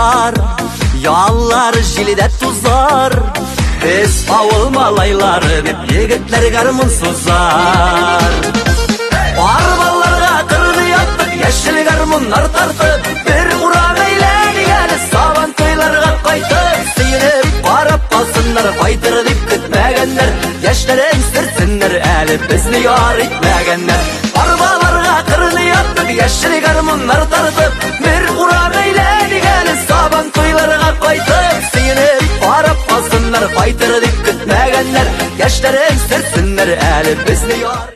сызар, яллар җилдә тузар. Без авыл малайлары дип егетләр гармун сузар. Арбаларга кырны яттык, яшел гармуннар тартып, бер урам әйләник әле сабан туйларга кайтып, сөенеп карап калсыннар, кайтыр дип көтмәгәннәр, яшьләрен сөртсеннәр әле безне яр итмәгәннәр. Арбаларга кырны яттык, яшел гармуннар тартып, бер урам әйләник әле сабан туйларга кайтып, сөенеп карап калсыннар, кайтыр дип көтмәгәннәр, яшьләрен сөртсеннәр әле безне яр.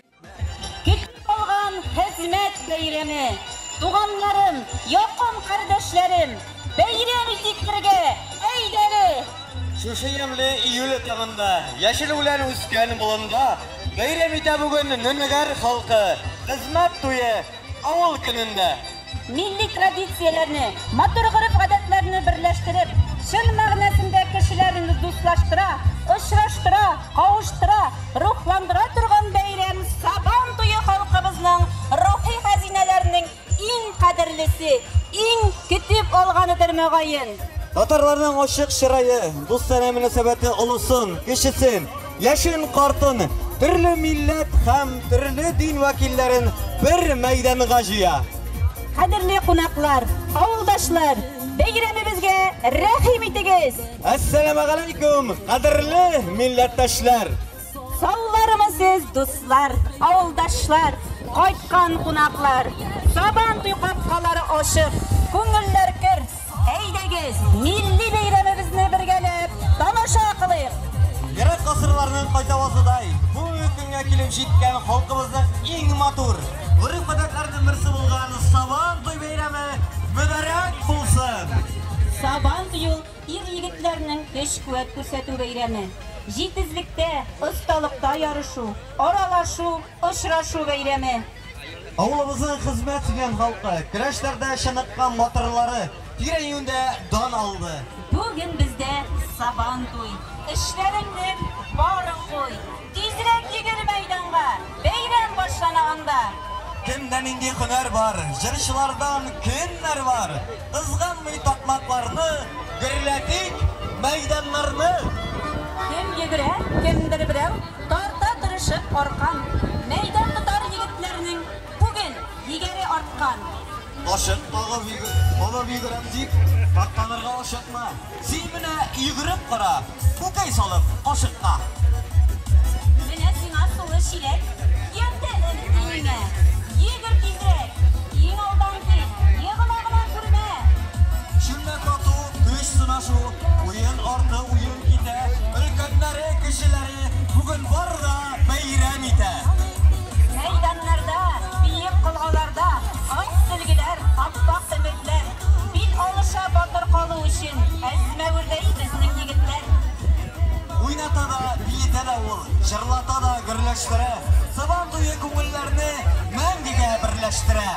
Көтеп алган хезмәт бәйрәме, туганнарым, якын кардәшләрем, бәйрәм итик бергә, әйдәле! Шушы ямьле июль таңында, яшел үлән үскән болында, бәйрәм итә бүген Нөнәгәр халкы, хезмәт туе, авыл көнендә. Милли традицияләрне, матур гореф-гадәтләрне берләштереп, чын мәгънәсендә кешеләрне дуслаштыра, очраштыра, кавыштыра, рухландыра торган бәйрәм Сабан туе халкыбызның рухи хәзинәләренең иң кадерлесе, иң көтеп алганыдыр мөгаен. Татарларның ачык чырае, дустанә мөнәсәбәте олысын, кечесен, яшен, картын, төрле милләт һәм төрле дин вәкилләрен бер мәйданга җыя. Кадерле кунаклар, авылдашлар, бәйрәмебезгә рәхим итегез! Әссәламегаләйкүм, кадерле милләттәшләр! Саулармы сез, дуслар, авылдашлар, кайткан кунаклар? Сабан туй капкалары ачык, күңелләр көр. Әйдәгез, милли бәйрәмебезне бергәләп тамаша кылыйк. Ерак гасырларның кайтавазыдай бүгенге көнгә килеп җиткән халкыбызның иң матур гореф-гадәтләренең берсе булган Сабан туй бәйрәме мөбарәк булсын! Сабан туй ул ир-егетләрнең көч-куәт күрсәтү бәйрәме. Җитезлектә, осталыкта ярышу, аралашу, очрашу бәйрәме. Авылыбызның хезмәт сөйгән халкы, көрәшләрдә чыныккан батырлары тирә-юньдә дан алды. Бүген бездә Сабан туй. Эшләреңнең барын куй. Тизрәк йөгер мәйданга, бәйрәм башлана анда. Кемдә нинди һөнәр бар, җырчылардан кемнәр бар? Кызганмый такмакларны, гөрләтик мәйданнарны. Кем йөгерә, кемдер берәү тарта тырышып аркан. Мәйдан тотар егетләрнең бүген егәре арткан. Кашык кабып йөгерәм дип, мактанырга ашыкма. Син менә йөгереп кара, күкәй салып кашыкка. Менә сиңа сулы чиләк, кияүдә эл өеңә. Йөгер тизрәк, иң алдан кил, егыла гына күрмә. Чүлмәк ату, көч сынашу, уен арты уен китә. Өлкәннәре, кечеләре бүген бар да бәйрәм итә. Мәйданнарда, биек колгаларда, ак сөлгеләр, аппак өметләр. Бил алыша батыр калу өчен, әзмәвердәй безнең егетләр. Уйната да, биетә дә ул, җырлата да, гөрләштерә. Сабан туе күңелләрне мәңгегә берләштерә.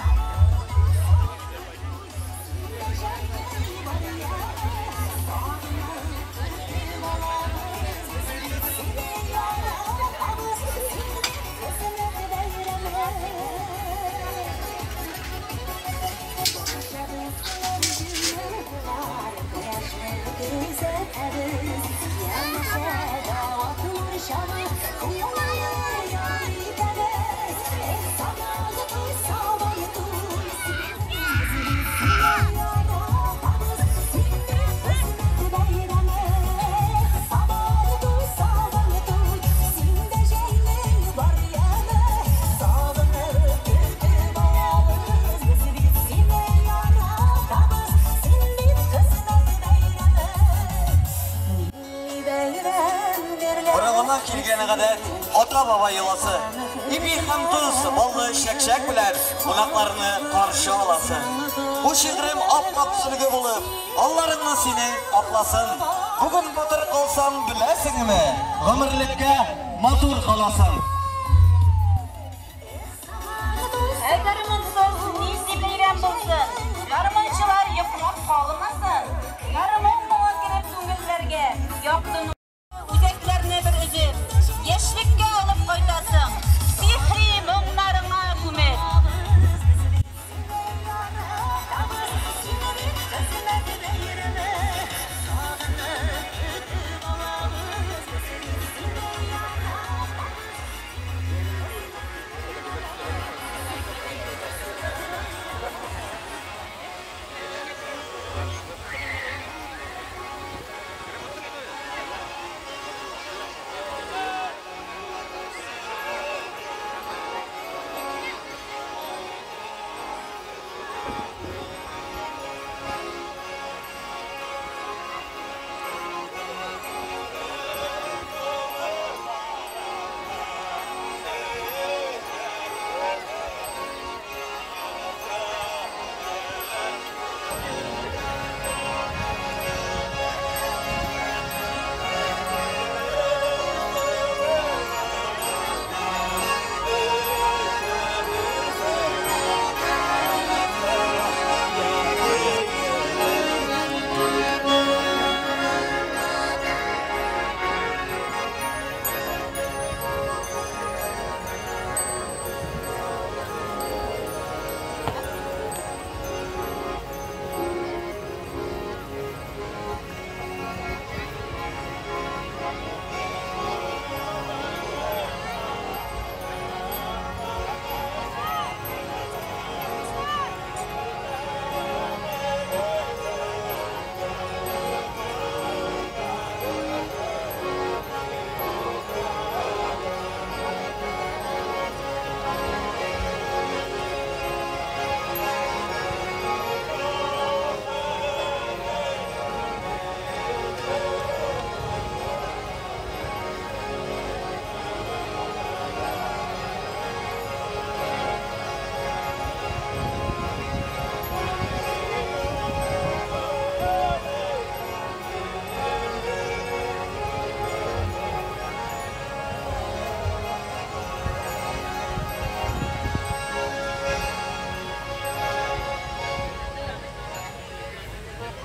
Борынгыдан килгән гадәт, ата-баба йоласы. Ипи һәм тоз, баллы чәкчәк белән кунакларны каршы аласы. Бу шигырем ап-ак сөлге булып, алларыңны синең капласын. Бүген батыр калсаң, беләсеңме, гомерлеккә матур каласың. Ә гармунсыз нинди бәйрәм булсын? Гармунчылар йоклап калмасын. Гармун моңы кереп күңелләргә, якты үзәкләрне бер өзеп, яшьлеккә алып кайтасың, сихри моңнарыңа күмеп.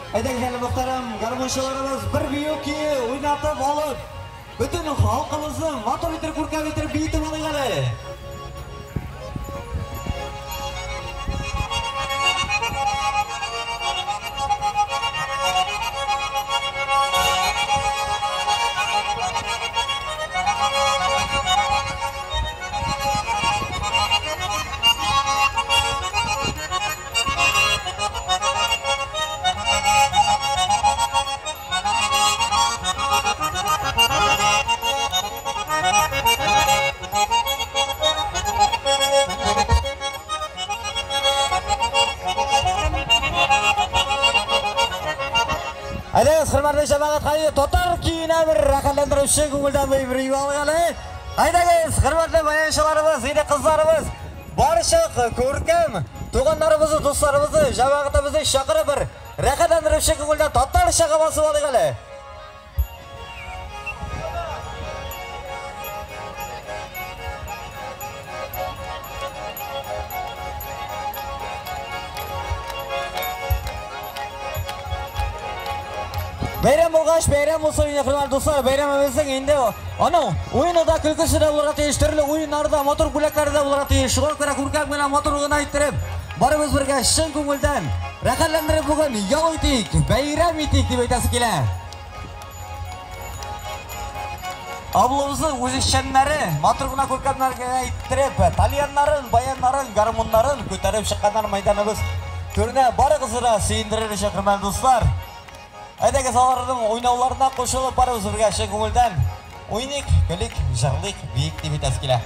Әйдәгез әле, мөхтәрәм гармунчыларыбыз, бер бию көе уйнатып алып, бөтен халкыбызны матур итеп, күркәм итеп биетеп алыйк әле. Әйдәгез, хөрмәтле җәмәгать, хәйе татар көенә бер рәхәтләндерүче күңелдән бер бию алыйк әле. Әйдәгез, хөрмәтле баянчыларыбыз, инде кызларыбыз, барча күркәм туганнарыбызны, дусларыбызны, җәмәгатебезне чакырып бер рәхәтләндерүче күңелдән татарчага басып алыйк әле. Бәйрәм булгач, бәйрәм булсын инде, хөрмәтле дуслар, бәйрәмебезнең инде аның уены да, көлкесе дә булырга тиеш, төрле уеннары да, матур бүләкләре дә булырга тиеш. Шуңа күрә күркәм генә, матур гына иттереп, барыбыз бергә чын күңелдән рәхәтләндереп бүген ял итик, бәйрәм итик дип әйтәсе килә. Авылыбызның үзешчәннәре матур гына күркәмнәр генә иттереп, тальяннарын, баяннарын, гармуннарын күтәреп чыкканнар мәйданыбыз түренә. Барыгызны да сөендерер өчен, хөрмәтле дуслар. Әйдәгез, аларның уйнауларына кушылып, барыбыз бергә чын күңелдән уйныйк, көлик, җырлыйк, биик дип әйтәсе килә.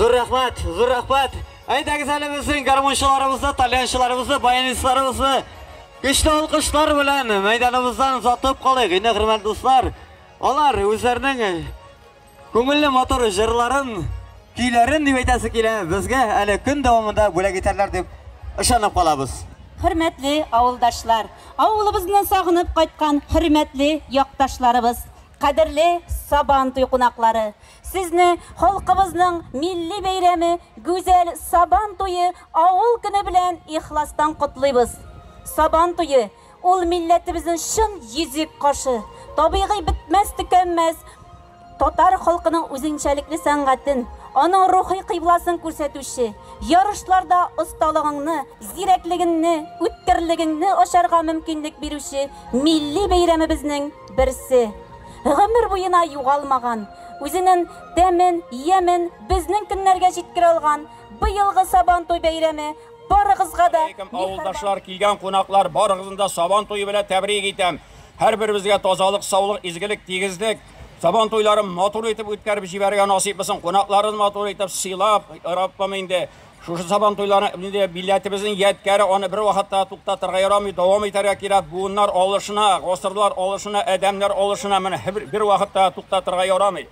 Зур рәхмәт, зур рәхмәт. Әйдәгез әле безнең гармунчыларыбызны, тальянчыларыбызны, баянистларыбызны көчле алкышлар белән мәйданыбыздан озатып калыйк. Инде, хөрмәтле дуслар, алар үзләренең күңелле матур җырларын, көйләрен дип әйтәсе килә, безгә әле көн дәвамында бүләк итәрләр дип ышанып калабыз. Хөрмәтле авылдашлар, авылыбызны сагынып кайткан хөрмәтле якташларыбыз, кадерле Сабан туй кунаклары, сезне халкыбызның милли бәйрәме, гүзәл Сабан туе авыл көне белән ихластан котлыйбыз. Сабан туе ул милләтебезнең чын йөзек кашы, табигый бетмәс төкәнмәс татар халкының үзенчәлекле сәнгатен, аның рухи кыйбласын күрсәтүче, ярышларда осталыгыңны, зирәклегеңне, үткерлегеңне ачарга мөмкинлек бирүче милли бәйрәмебезнең берсе. Гомер буена югалмаган, үзенең тәмен, ямен безнең көннәргә җиткерә алган быелгы Сабан туй бәйрәме барыгызга да Авылдашлар, килгән кунаклар, барыгызны да Сабан туе белән тәбрик итәм. Һәрберебезгә тазалык, саулык, изгелек, тигезлек, Сабан туйларын матур итеп үткәреп җибәрергә насыйп булсын. Кунакларын матур итеп сыйлап, Раббым инде шушы Сабан туйларын инде милләтебезнең ядкәре, аны бер вакытта туктатырга ярамый, дәвам итәргә кирәк. Буыннар алышына, гасырлар алышына, адәмнәр алышына менә бер вакытта туктатырга ярамый.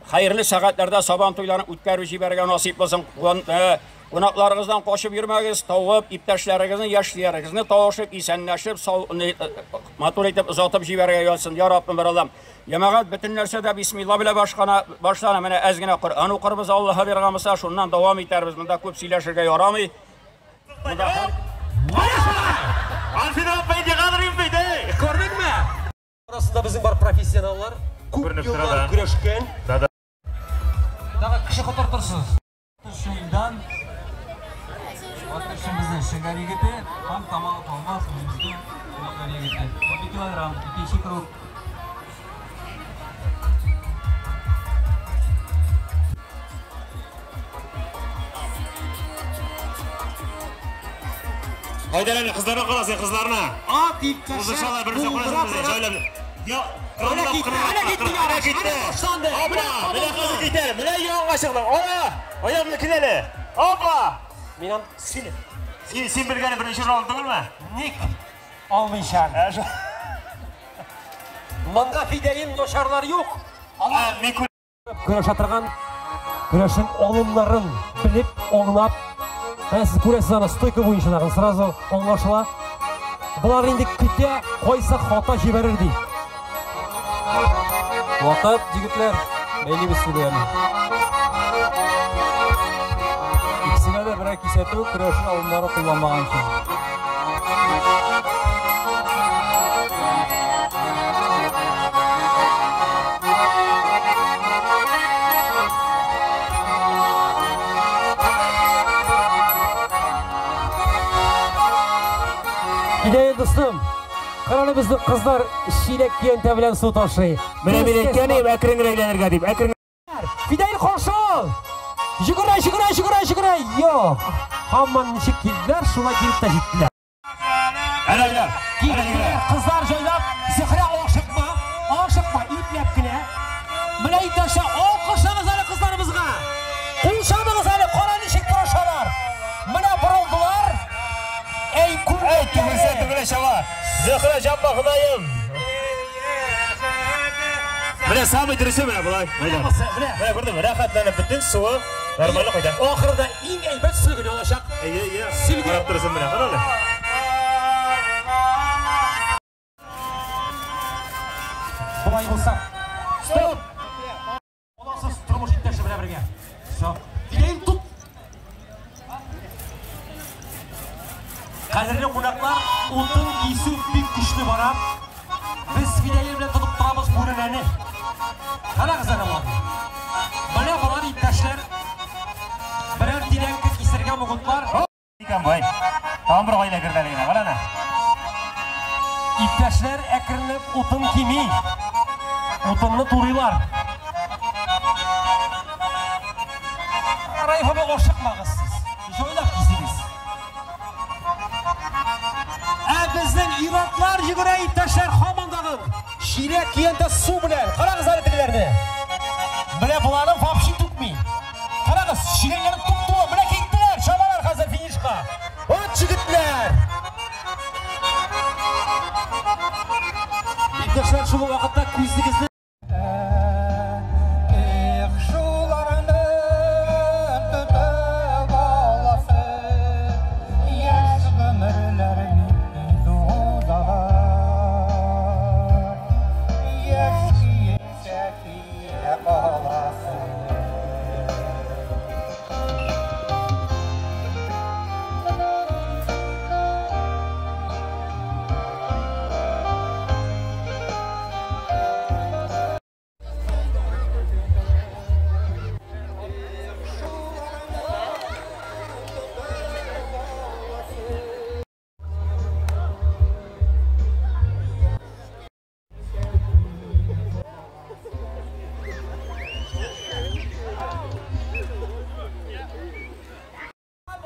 Хәерле сәгатьләрдә Сабан туйларын үткәреп җибәрергә насыйп булсын. Кунакларыгыздан качып йөрмәгез, тавып, иптәшләрегезне, яшьләрегезне тавышып, исәнләшеп, матур итеп озатып җибәрергә язсын. Я Раббым, бер Аллам. Җәмәгать, бөтен нәрсә дә бисмилла белән башлана. Менә әз генә Коръән укырбыз, Аллаһ биргән булса, шуннан дәвам итәрбез. Монда күп сөйләшергә ярамый. Күрдеңме? Арасында безнең бар профессионаллар, күп еллар көрәшкән. Тагы кеше котыртырсыз. Шуйдан Батыршин безнең Шәңгәр егете һәм Камалов Алмаз үзебезнең Шәңгәр егете. 12 килограмм, икенче круг. Айдар әле кызларына кара син, кызларына. Ат иптәшләр. Узышалар, беренче курасың җайлап. Я, Менә китте, менә китте ярыш, менә башланды. Опа, менә хәзер китә. Менә янга чыкты. Ара, аягыңны кил әле. Опа! Мин ан син Син белгәне беренче урын алдың түгелме? Ник алмыйча? Монда фидәен начарлар юк. Мин Көрәшә торган көрәшнең алымнарын белеп, аңлап, менә сез күрәсез аны стойка буенча тагын сразу аңлашыла. Болар инде көтә, кайсы хата җибәрер ди. Вакыт, егетләр, бәйлибез сүләне. Икесенә дә берәр кисәтү, көрәшен алымнары кулланмаган өчен. Фидәен дустым, карале безнең кызлар чиләк көянтә белән су ташый. Менә мин әйткән идем, әкрен генә әйләнергә дип, әкрен. Фидәен каршы ал! Йөгерә, йөгерә, йөгерә, йөгерә. Юк. Һаман ничек килделәр, шулай килеп тә җиттеләр. Әнә әнә. Килделәр, кызлар җайлап, Зөһрә ашыкма, ашыкма, ипләп кенә. Менә иптәшләр, алкышлагыз әле кызларыбызга. Кул чабыгыз әле, кара ничек тырышалар. Менә борылдылар. Әй, күр. Әй, түгелсә түгелә чаба. Зөһрә чапма, Ходаем. Менә самый дөресе менә болай. Менә. Менә күрдеңме? Рәхәтләнеп бөтен суы нормально кайта. Ахырда иң әйбәт сөлгене алачак. Әйе, әйе. Сөлге. Карап торсын менә, кара әле. Болай булса. Стоп! Аласыз тормыш иптәше белән бергә. Всё. Фидәен тот. Кадерле кунаклар, утын кисү бик көчле бара. Без Фидәен белән тотып торабыз бүренәне. Карагыз әле боларны. Менә болар иптәшләр. Берәр тирәнке кисергә могутлар. Икән бай. Тагын бер гаилә керде әле генә, кара әнә. Иптәшләр әкренләп утын кими. Утынны турыйлар. Раиф абый, ашыкмагыз сез. Җайлап кисегез. Ә безнең ир-атлар йөгерә иптәшләр һаман тагын. Чиләк көянтә су белән. Карагыз әле тегеләрне. Менә боларны вообще түкми. Карагыз, чиләкләре туп-тулы. Менә киттеләр, чабалар хәзер финишка. От егетләр! Иптәшләр, шул вакытта күзегезне Эх, шуларны тотып аласы, яшь гомерләр бик тиз узалар. Яшь көенчә килә каласы.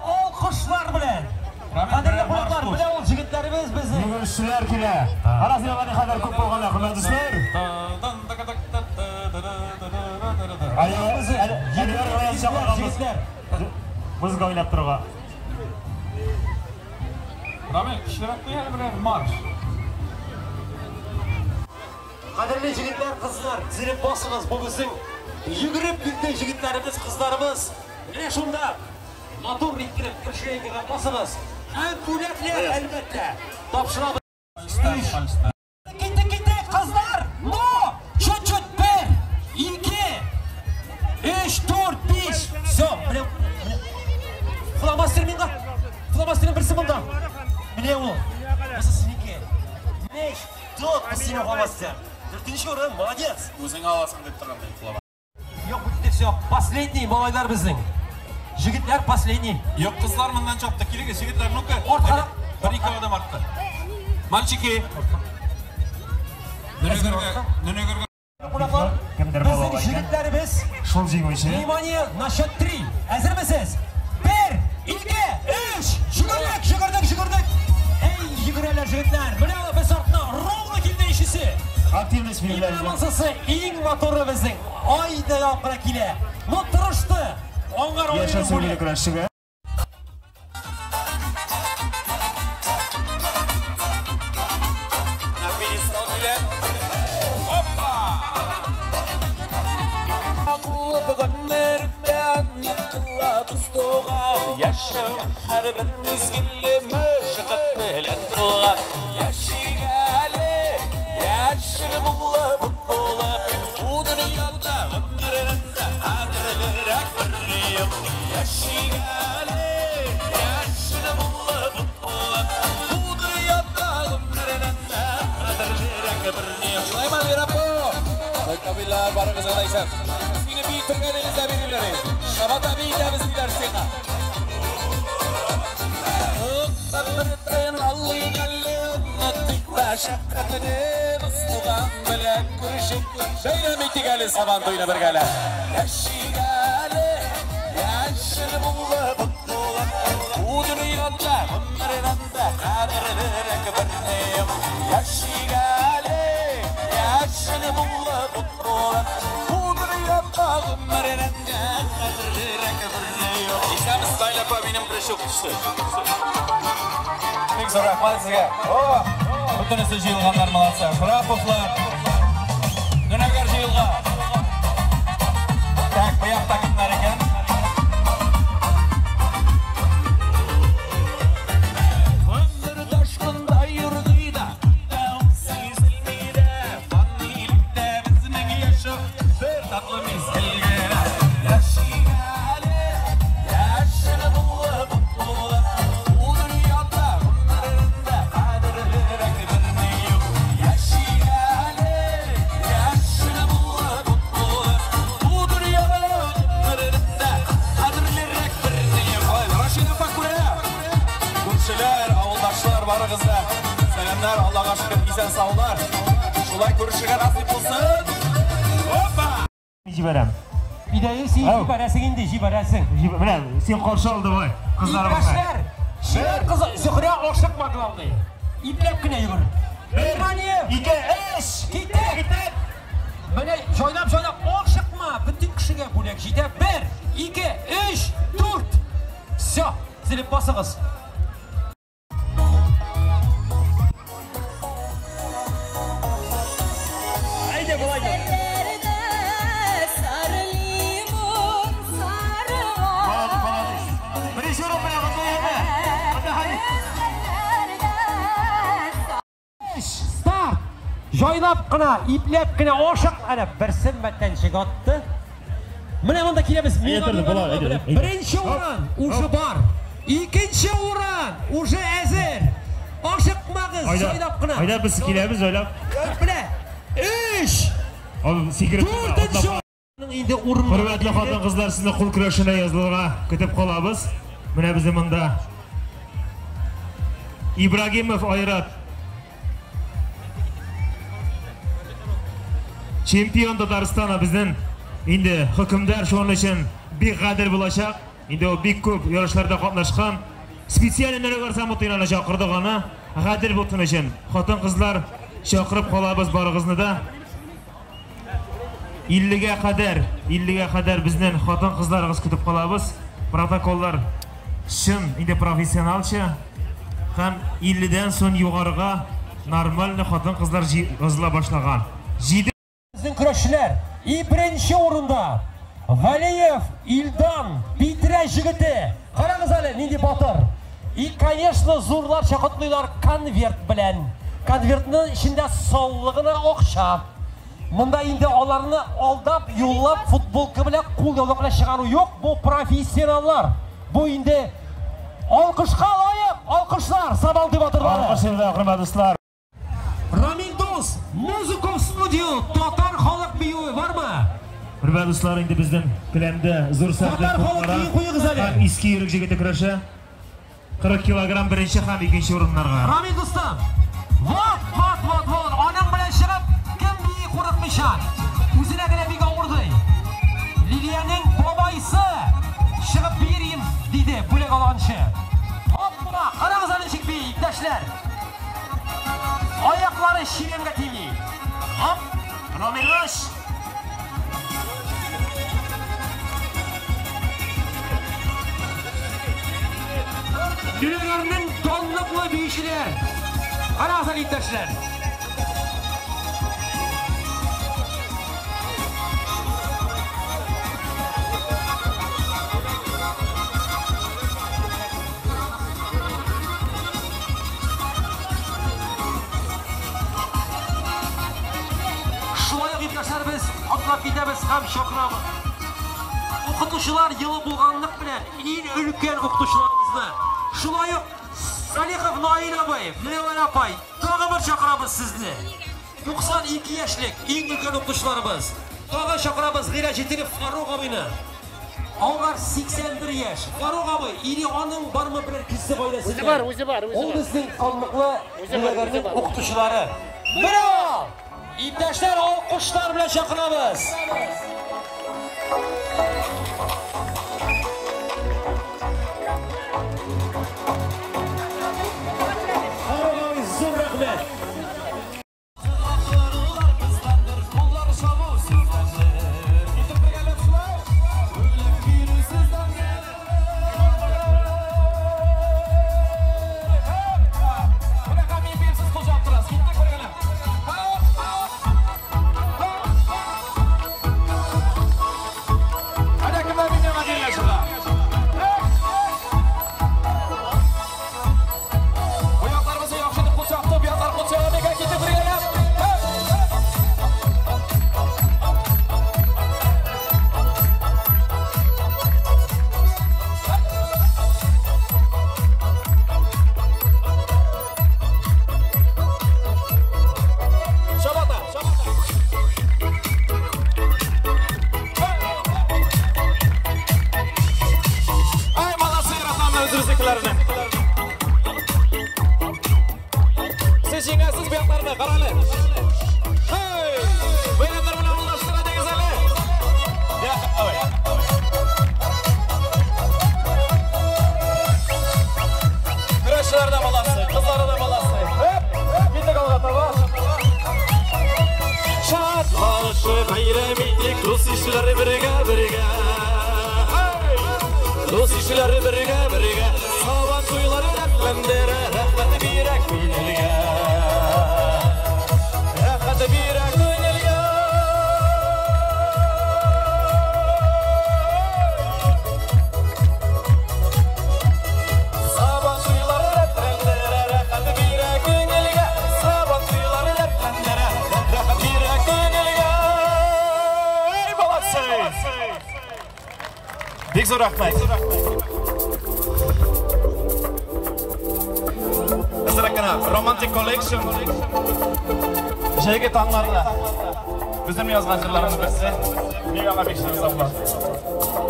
Алкышлар белән. Кадерле кунаклар, менә ул егетләребез безнең. Йөгерешчеләр килә. Кара син алар никадәр күп булганнар, хөрмәтле дуслар. Егетләр. Музыка уйнап торырга. Рамил, көчлерәк куй әле берәр марш. Кадерле егетләр, кызлар, тезелеп басыгыз. Бу безнең йөгереп килде егетләребез, кызларыбыз. Менә шунда матур иттереп кешегә басыгыз. Һәм бүләкләр әлбәттә тапшырабыз. Киттек, киттек, кызлар! Ну! Чуть-чуть бер, ике, өч, дүрт, биш. Все, менә фломастер миңа. Фломастерның берсе монда. Менә ул. Бусы синеке. Биш, дүрт, бу синең фломастер. Дүртенче урын, молодец. Үзең аласың дип торган мин фломастер. Юк, бетте, все. Последний малайлар безнең. Егетләр последний. Юк, кызлар моннан чапты. Килегез, егетләр, ну-ка. Артка. Бер-ике адым артка. Мальчики. Нөнәгәргә, нөнәгәргә. Кунаклар, безнең егетләребез. Шул җиңүче. Внимание, на счет 3. Әзермесез? 1, 2, 3. Йөгердек, йөгердек, йөгердек. Эй, йөгерәләр егетләр. Менә без артына ровно килде ишесе. Активность билгеләре. Монсысы иң матуры безнең. Ай да якына килә. Но тырышты. Аңгар Яшәсен милли көрәшчегә. На пьедестал килә. Опа! Һәрбер мизгеле мәшәкать белән тулган. Яшик әле, яшел булып булып, бу дөньяда гомереңдә кадерлерәк берни юк. Яшик әле, яшел булып булып, бу дөньяда гомереңдә кадерлерәк берни юк. Шулаймы, Әлвира апа? Кабилар барыгызга да исәп. Сине биетергәнегездә бирелер. Шабата биетәбез диләр сиңа. Бәйрәм итик әле Сабан туйны бергәләп. Яшик әле, яшел булып булып, бу дөньяда гомереңдә кадерлерәк берни юк. Яшик әле, яшел булып булып, бу дөньяда гомереңдә кадерлерәк берни юк. Исәнмесез, Наилә апа, минем беренче укытучы. Бик зур рәхмәт сезгә. О, бөтенесе җыелганнар молодцы. Шараповлар. Нөнәгәр җыелган. Так, бу якта кемнәр икән? Гомер ташкында йөрди дә, сизелми дә, фанилектә безнең яшәү бер татлы мизгел генә. Яшик әле, яшел булып булып, бу дөньяда гомереңдә кадерлерәк берни юк. Яшик әле, яшел булып булып, бу дөньяда гомереңдә кадерлерәк берни юк. Ой, Рашид апа күрә. Күршеләр, авылдашлар барыгыз да. Сәламнәр, Аллага шөкер, исән саулар. Шулай күрешергә насыйп булсын. Опа! Җибәрәм. Идәе син Ау. җибәрәсең инде, җибәрәсең. Менә син каршы алды бай. Кызларыбызны. Иптәшләр, чибәр кызы Зөһрә ашыкма, главный. Ипләп кенә йөгер. Внимание! 2, 3. Киттек! Киттек. Менә җайлап-җайлап ашыкма, бөтен кешегә бүләк җитә. 1, 2, 3, 4. Все, тезелеп басыгыз. Әйдә, болай да. Сары лимон, сары ай. Беренче урын менә монда янә. Монда хәли. Старт! Җайлап кына, ипләп кенә ашык, әнә берсен мәтәнчек атты. Менә монда киләбез. Әйдә, болай, әйдә, әйдә. Беренче урын уже бар. Икенче урын уже әзер. Ашыкмагыз, җайлап кына. Айда без киләбез, җайлап. Менә 3, Ал сикереп. 4-нче урынның инде урыны. Хөрмәтле хатын-кызлар, сезне кул көрәшенә язылырга көтеп калабыз. Менә безнең монда Ибрагимов Айрат. Чемпион Татарстана безнең инде хөкемдар шуның өчен бик гадел булачак. Инде ул бик күп ярышларда катнашкан. Специаль Нөрәгәр Самутинаны чакырдык аны. Гадел булсын өчен. Хатын-кызлар чакырып калабыз барыгызны да. 50-гә кадәр, 50-гә кадәр безнең хатын-кызларыгыз көтеп калабыз. Протоколлар чын инде профессионалча һәм 50-дән соң югарыга нормальный хатын-кызлар языла башлаган. 7 Безнең көрәшчеләр и беренче урында Валиев Илдан, Питрәч җегете. Карагыз әле, нинди батыр. И, конечно, зурларча котлыйлар конверт белән. Конвертның эчендә саллы гына акча. Монда инде аларны алдап, юллап, футболка белән, кул яулык белән чыгару юк. Бу профессионаллар. Бу инде алкышка лаек, алкышлар, Сабантуй батырлары. Алкыш инде, хөрмәтле дуслар. Рамил дус, музыка в студию, татар халык биюе бармы? Хөрмәтле дуслар, инде безнең келәмдә зур сәхнә Татар халык кунаклары биюе куегыз әле. һәм Иске Йөрек җегете көрәше. 40 килограмм беренче һәм икенче урыннарга. Рамил дустым, вот, вот, вот, вот, аның белән чыгып, кем бии курыкмыйча? Үзенә генә бик авыр ди. Лилиянең бабайсы чыгып бирим диде бүләк алганчы. Опа, карагыз әле ничек бии, иптәшләр. Аяклары чирәмгә тими. Оп, Рамил дус. Йөрәгәрнең данлыклы биючеләр. Карагыз әле, иптәшләр. Шулай ук, иптәшләр, без атлап китәбез һәм чакырабыз. Укытучылар елы булганлык белән иң өлкән укытучыларыбызны. Шулай ук Салихов Наил абый, Мөнәвәр апай, тагы бер чакырабыз сезне. 92 яшьлек иң өлкән укытучыларыбыз. Тагы чакырабыз Гыйләҗетдинов Фарук абыйны. Алар 81 яшь. Фарук абый, или аның бармы берәр кеше гаиләсендә? Үзе бар, үзе бар, үзе Ул бар. безнең канлыклы Үзе бар, үзе бар. укытучылары. Браво! Иптәшләр, алкышлар белән чакырабыз. Фарук абый, зур рәхмәт. Бик зур рәхмәт. Әзрәк кенә Romantic Collection. Җәйге таңнарда. Үзем язган җырларымның берсе. Мин аңа бик зур саплар.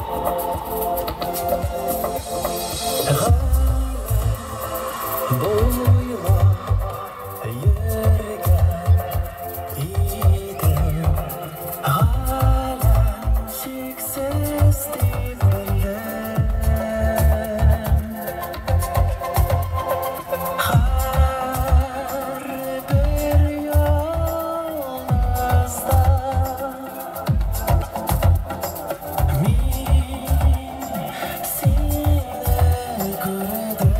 Мин сине күрдем.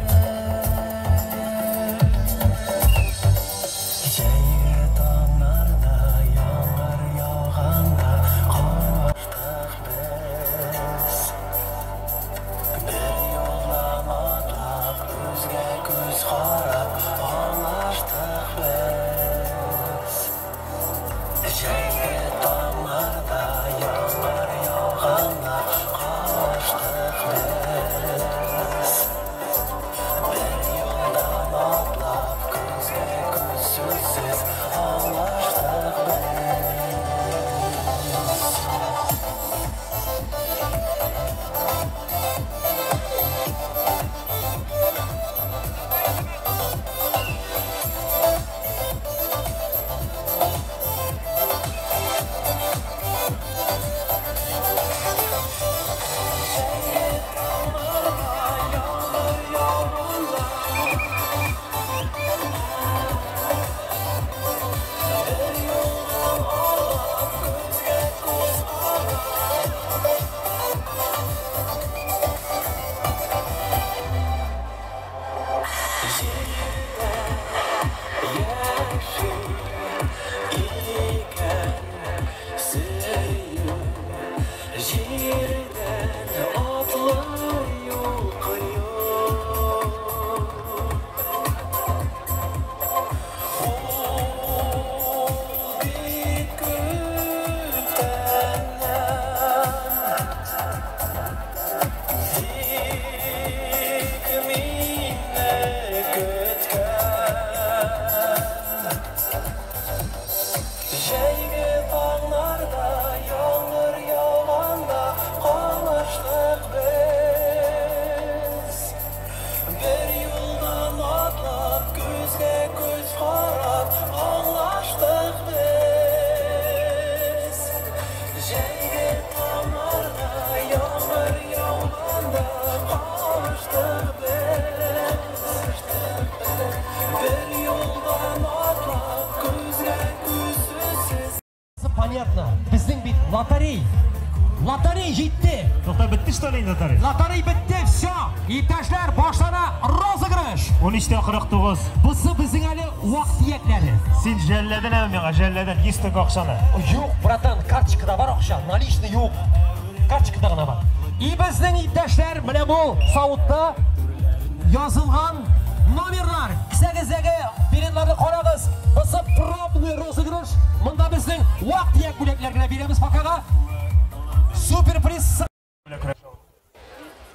Җирдән атлый ул кыю. Ул бит күптәннән тик мине көткән. Җәйге таңнарда, яңгыр яуганда калыштык без. Бер юлдан атлап, күзгә күз карап, аңлаштык без. Җәйге таңнарда, яңгыр яуганда калыштык без. Бер юлдан атлап, күзгә күз сүзсез. Понятно. Безнең бит лотерей. Лотерей җитте. Тукта, бетте что ли инде лотерей? Лотерей бетте, все. Иптәшләр, башлана розыгрыш. 13:49. Бусы безнең әле вак-төякләре. Син жәлләдең әле миңа, жәлләдең 100 тәңкә акчаны. Юк, братан, карточкада бар акча, наличный юк. Карточкада гына бар. И безнең иптәшләр, менә бу савытта язылган номерлар. Кесәгездәге билетларны карагыз. Бусы пробный розыгрыш. Монда безнең вак-төяк бүләкләр генә бирәбез покага. Супер приз.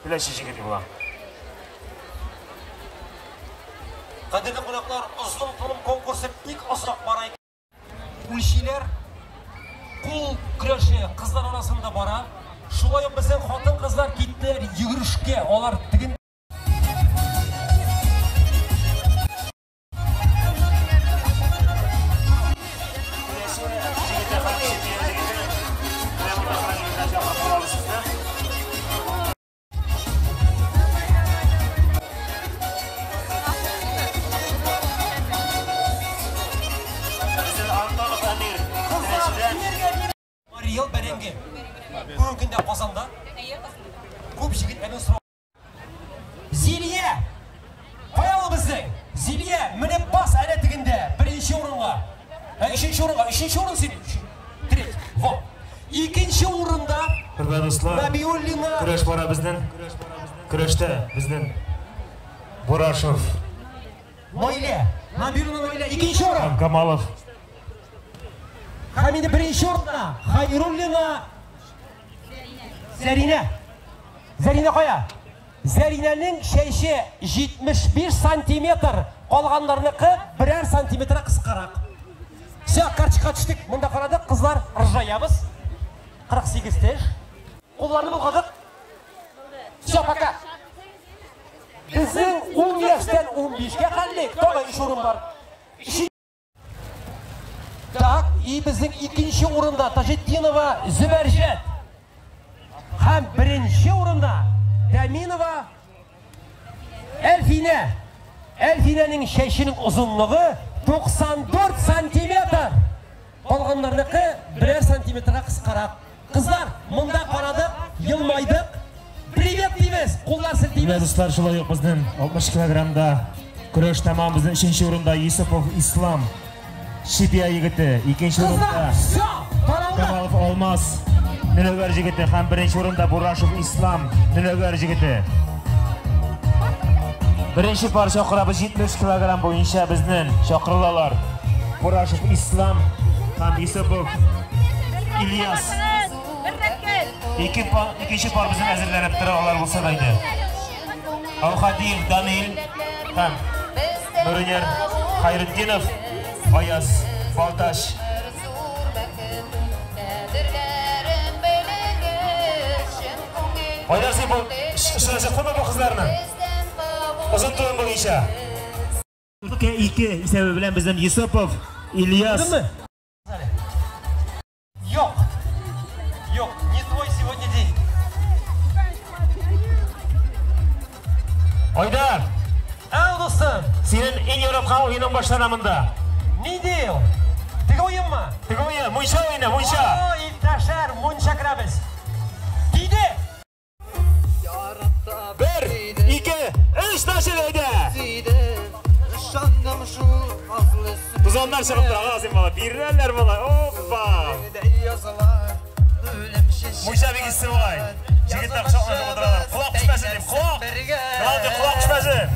Теләче җегете була. Кадерле кунаклар, озын толым конкурсы бик озак бара икән. Үлчиләр кул көрәше кызлар арасында бара. Шулай ук безнең хатын-кызлар киттеләр йөгерешкә. Алар теген Мариэл бәрәңге. Бүгенге көндә Казанда. Күп җегетләрнең сорау. Зилия! Кая ул безнең? Зилия, менеп бас әнә тегендә, беренче урынга. Өченче урынга, өченче урын син. Треть. Во. Икенче урында Хөрмәтле дуслар, Набиуллина. Көрәш бара безнең. Көрәштә безнең Бурашев Наилә. Набиуллина Наилә икенче урын. һәм Камалов. Һәм инде беренче урында Хайруллина Зәринә. Зәринә кая? Зәринәнең чәче 75 сантиметр, калганнарныкы берәр сантиметр кыскарак. Все, карточка төштек. Монда карадык, кызлар, ыржаябыз. 48 теш. Кулларны болгадык. Все, пока. Безнең 10 яшьтән 15-кә хәллек. Тагы 3 урын бар. Так, и безнең икенче урында Таҗетдинова Зөбәрҗәт. Һәм беренче урында Дәминова Әлфинә. Әлфинәнең чәченең озынлыгы 94 сантиметр. Калганнарныкы берәр сантиметрга кыскарак. Кызлар, монда карадык, елмайдык. Привет дибез, куллар селтибез. Менә дуслар, шулай ук безнең 60 килограммда көрәш тәмам. Безнең өченче урында Юсупов Ислам, Чепья егете, икенче урында Кызлар, все, таралдык. Камалов Алмаз, Нөнәгәр җегете һәм беренче урында Бурашев Ислам, Нөнәгәр җегете. Беренче пар чакырабыз 70 килограмм буенча безнең чакырылалар. Бурашев Ислам һәм Юсупов Ильяс. Ике пар, икенче пар безнең әзерләнеп тора, алар булса да инде. Алхадиев Данил һәм Нуринер Хайретдинов, Аяз Балташ. Айдар, син бу шырашыктымы бу кызларны? Озын толым буенча. 2 исәбе белән безнең Юсупов Ильяс. Юк. Юк, не твой сегодня день. Айдар! Ау, дустым! Синең иң яраткан уеның башлана монда. Нинди ул? Теге уенмы? Теге уен, мунча уены, мунча. Ой, иптәшләр, мунча керәбез. Тиде! 1, 2, 3 начал әйдә! Тузаннар чыгып тора, азин бала. Бирәләр бала. Опа! Мунча бик эссе бугай. Егетләр кочаклашып утыралар. Колак төшмәсен дип, колак. Главный колак төшмәсен.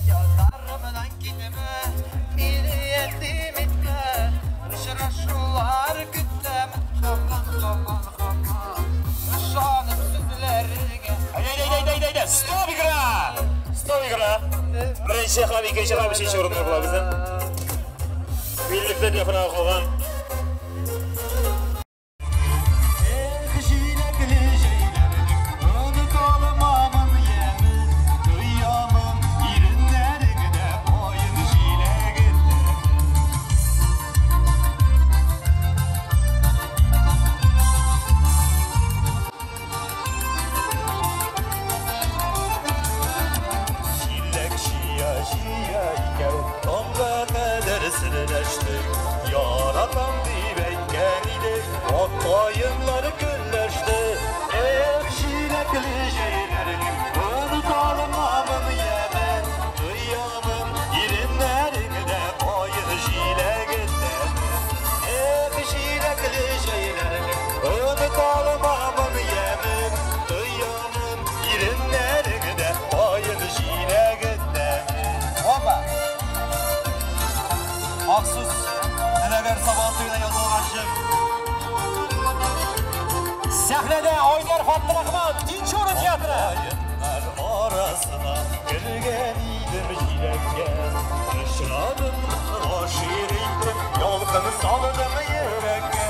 Язларымнан китмә, мине ятим итмә. Очрашулар көтәм, һаман, һаман, һаман. Ышанып сүзләргә. Әйдә, әйдә, әйдә, әйдә. Стоп игра! Стоп игра! Беренче һәм икенче һәм өченче урыннар була безнең. Биллектән якынрак калган. Эх, җиләкле җәйләрнең оныталмамын ямен, тоямын иреннәреңдә каен җиләген тәмен. Җиләк җыя җыя икәү таңга кадәр серләштек. Яратам дип әйткән идек, ак каеннар көнләште. Эх, җиләкле җәйләрнең оныталмамын ямен, тоямын иреннәреңдә каен җиләген тәмен. Эх, җиләкле җәйләрнең оныталмамын ямен, тоямын иреннәреңдә каен җиләген тәмен. Опа! Махсус Нөнәгәр Сабан туена язылган җыр. Сәхнәдә Айдар Фәттырахман, Тинчурин театры. Каеннар арасына кергән идем җиләккә. Очрадым, гашыйк иттем, ялкын салдым йөрәккә.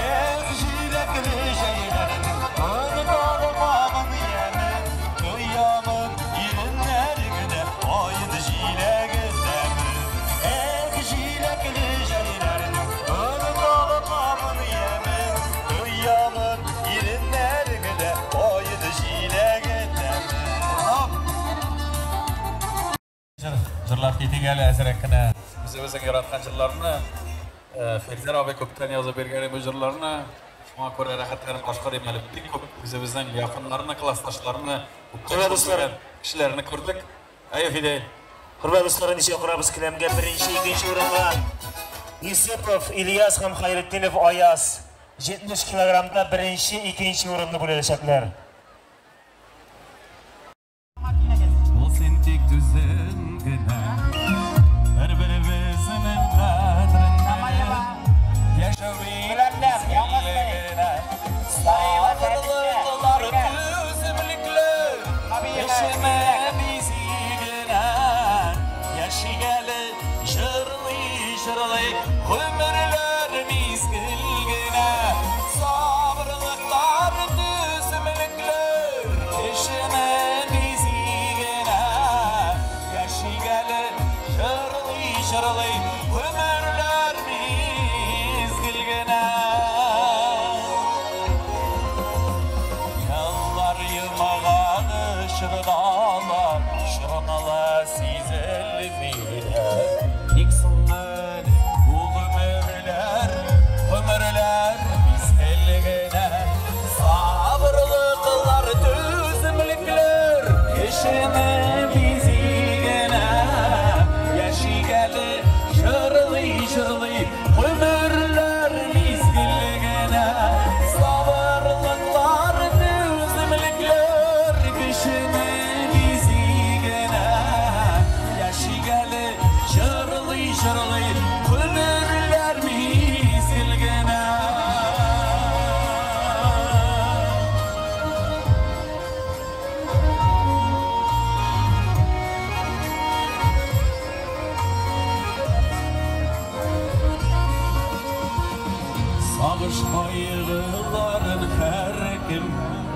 Эх, җиләкле җәйләрнең оныталмамын ямен, тоямын иреннәреңдә каен җиләген тәмен. Эх, җиләкле җәйләрнең оныталмамын ямен, тоямын иреннәреңдә каен җиләген тәмен. Җырлап китик әле әзрәк кенә. Үзебезнең яраткан җырларны, Фирзәр абый күптән язып биргән бу җырларны, шуңа күрә рәхәтләнеп башкарыйм әле. Бик күп үзебезнең якыннарны, классташларны, күптән дусларым. кешеләрне күрдек. Әйе, Фидәил. Хөрмәтле дуслар, ничә карабыз келәмгә беренче, икенче урынга Юсупов Ильяс һәм Хайретдинов Аяз 70 килограммда беренче, икенче урынны бүләчәкләр. Бул син тик түзем генә, бер-беребезнең кадерен белеп, яшәү бит генә. Сабырлыклар, түземлекләр, кешене бизи генә. Яшик әле җырлый-җырлый, гомерләр мизгел генә. Сабырлыклар, түземлекләр, кешене бизи генә. Яшик әле җырлый-җырлый, гомерләр мизгел генә. Еллар елмаган чорналар, чорнала сизелмиләр. Ник соң әле бу гомерләр, гомерләр мизгел генә. Сабырлыклар, түземлекләр, кешене бизи генә. Яшик әле җырлый-җырлый, гомерләр мизгел генә. Сабырлыклар, түземлекләр, кешене бизи генә. Яшик әле җырлый-җырлый, гомерләр мизгел генә. Сагыш кайгыларын һәркем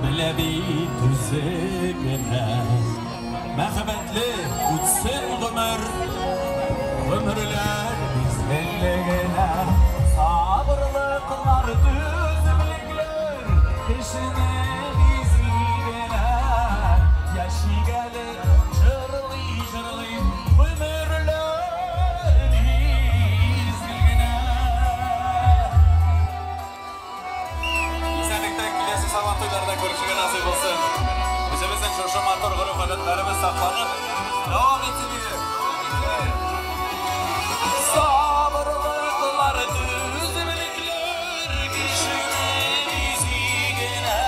белә бит үзе генә. Мәхәббәтле үтсен гомер, гомерләр мизгел генә. Сабырлыклар, түземлекләр, кешене бизи генә. Яшик әле җырлый-җырлый, гомерләр мизгел генә. Исәнлектә киләсе Сабан туйларда күрешергә насыйп булсын. Үзебезнең шушы матур гореф-гадәтләребез сакланып, дәвам итсен иде. Сабырлыклар, түземлекләр, кешене бизи генә.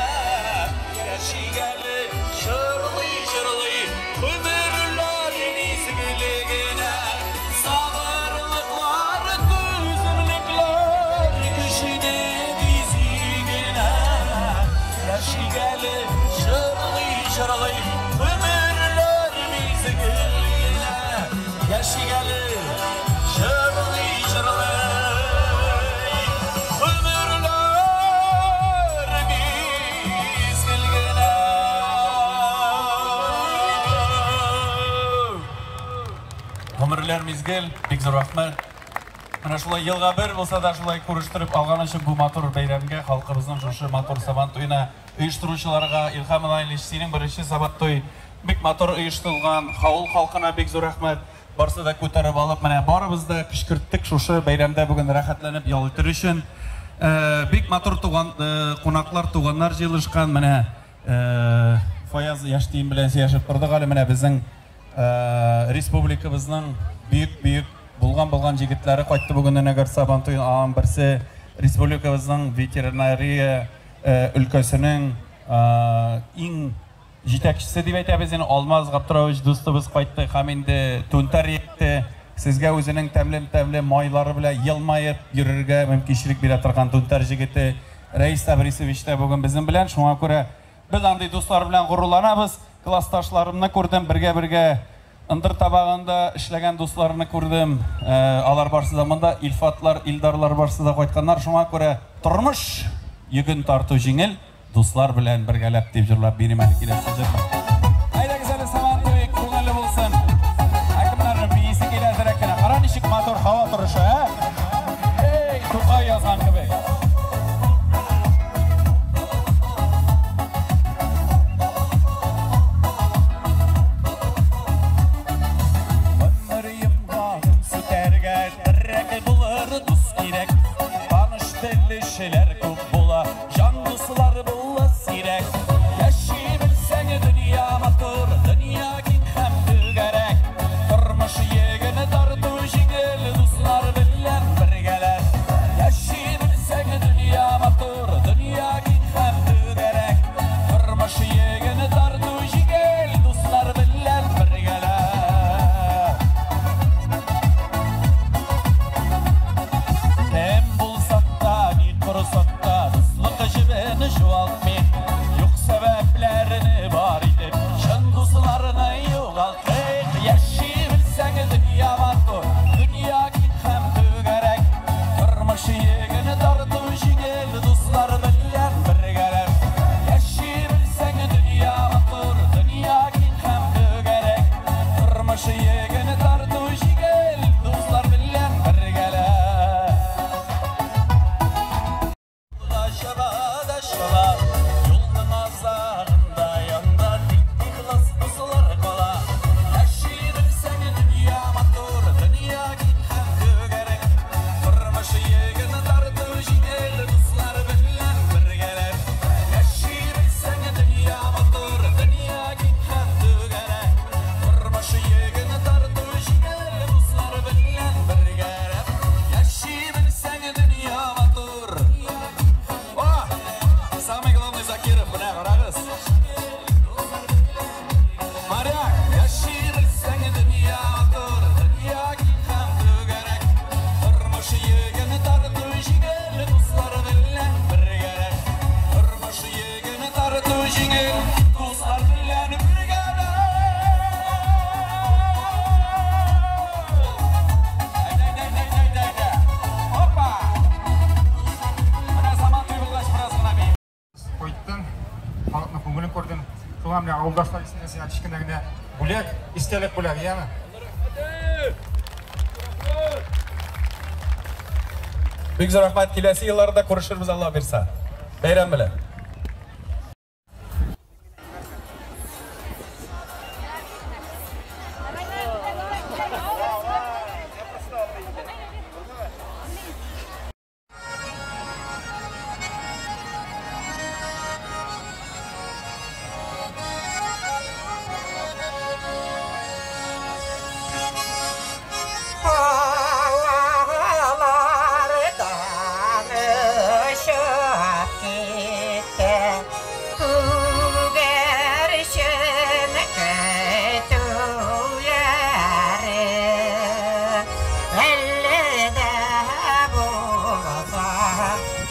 Яшик әле җырлый-җырлый, гомерләр мизгел генә. Яшик әле җырлый-җырлый, гомерләр мизгел генә. Гомерләр мизгел, бик зур рәхмәт. Менә шулай елга бер булса да шулай күрештереп алган өчен бу матур бәйрәмгә, халкыбызның шушы матур Сабан туена оештыручыларга, Илһам Иванович, синең беренче Сабан туй бик матур оештырылган, авыл халкына бик зур рәхмәт. Барсы да күтәреп алып, менә барыбыз да көчкерттек шушы бәйрәмдә бүген рәхәтләнеп ял итер өчен. Бик матур туган кунаклар, туганнар җыелышкан. Менә Фаяз Яштиин белән сөйләшеп тордык әле. Менә безнең республикабызның бөек-бөек булган-булган җегетләре кайтты бүген Нөнәгәр Сабан туена. Аның берсе республикабызның ветеринария өлкәсенең иң җитәкчесе дип әйтәбез инде, Алмаз Габдуллович дустыбыз кайтты һәм инде Түнтәр егете сезгә үзенең тәмле-тәмле майлары белән елмаеп йөрергә мөмкинчелек бирә торган Түнтәр җегете Рәис Табрисович та бүген безнең белән. Шуңа күрә без андый дуслар белән горурланабыз. Классташларымны күрдем, бергә-бергә ындыр табагында эшләгән дусларны күрдем. Алар барсы да монда, Илфатлар, Илдарлар барсы да кайтканнар. Шуңа күрә тормыш йөген тарту җиңел, дуслар белән бергәләп дип җырлап бирим әле киләсе җырны. Әйдәгез әле, Сабан туе күңелле булсын. Ә кемнәрнең биисе килә әзерәк кенә. Кара, ничек матур һава торышы, ә? Эй, Тукай язган кебек. Авылдашлар исеннән сиңа кечкенә генә бүләк, истәлек бүләге, яме? Бик зур рәхмәт, киләсе елларда күрешербез, Алла бирсә. Бәйрәм белән.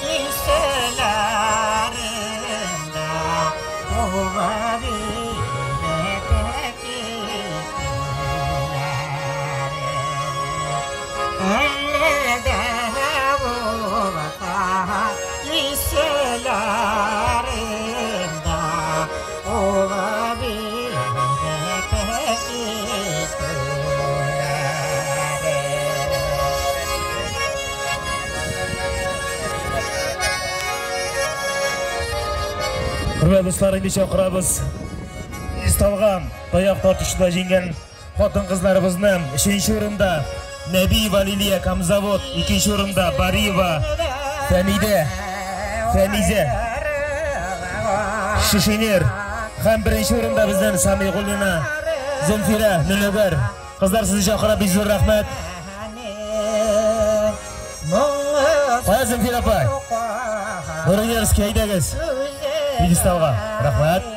Kişilerinde Хөрмәтле дуслар, инде чакырабыз. Исталган таяк тартышуда җиңгән хатын-кызларыбызны. 3нче урында Нәбиева Лилия Камзавод, 2нче урында Бариева Фәмидә, Фәмизә Шишинер һәм 1нче урында бездән Самигуллина Зөлфирә Нөнәгәр. Кызлар, сезне чакыра, бик зур рәхмәт. Кая Зөлфирә апай? Нуринерский, әйдәгез. Пьедесталга. Рәхмәт.